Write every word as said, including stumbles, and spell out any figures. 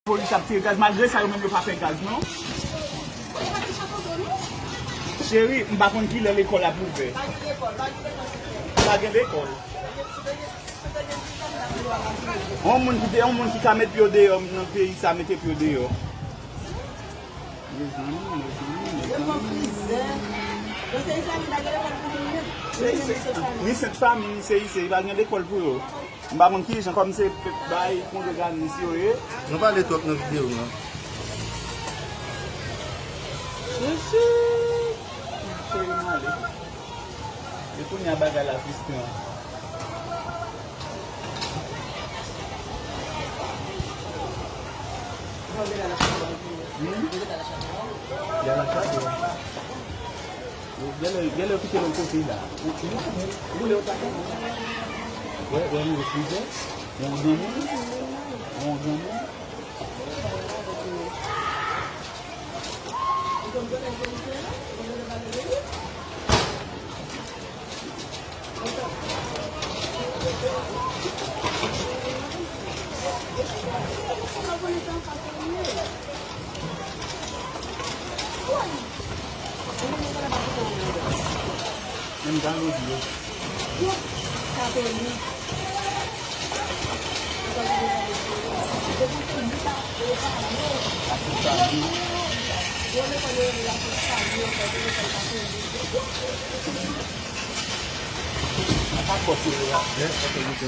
Polis ap tire gaz, malgre sa yo menm yo pa fè gaz non. Cheri, m pa konn kilè lekòl ap ouvè. Pa gen lekòl. Yon moun ki te, yon moun ki ka met pye w deyò nan peyi sa, mete pye w deyò. Mezanmi, mezanmi, mezanmi. Ni Sent Fami, ni Seyisey, pa gen lekòl pou yo. M pa konn ki jan, kòm se bay kongreganis yo ye. Nou pale twòp nan videyo, non. Jezi! Cheri m ale. E kounye a bagay la fristran. Hmm? Y a la chapel. Genlè, genlè yo kite l yon kote la. Ou, ou, ou le yo ta konn. Wè, wè, nou refize. Yon granmoun. Yon granmoun. Menm jan lòt yo. Sa pa kòb se yo ap fè, ok, yo te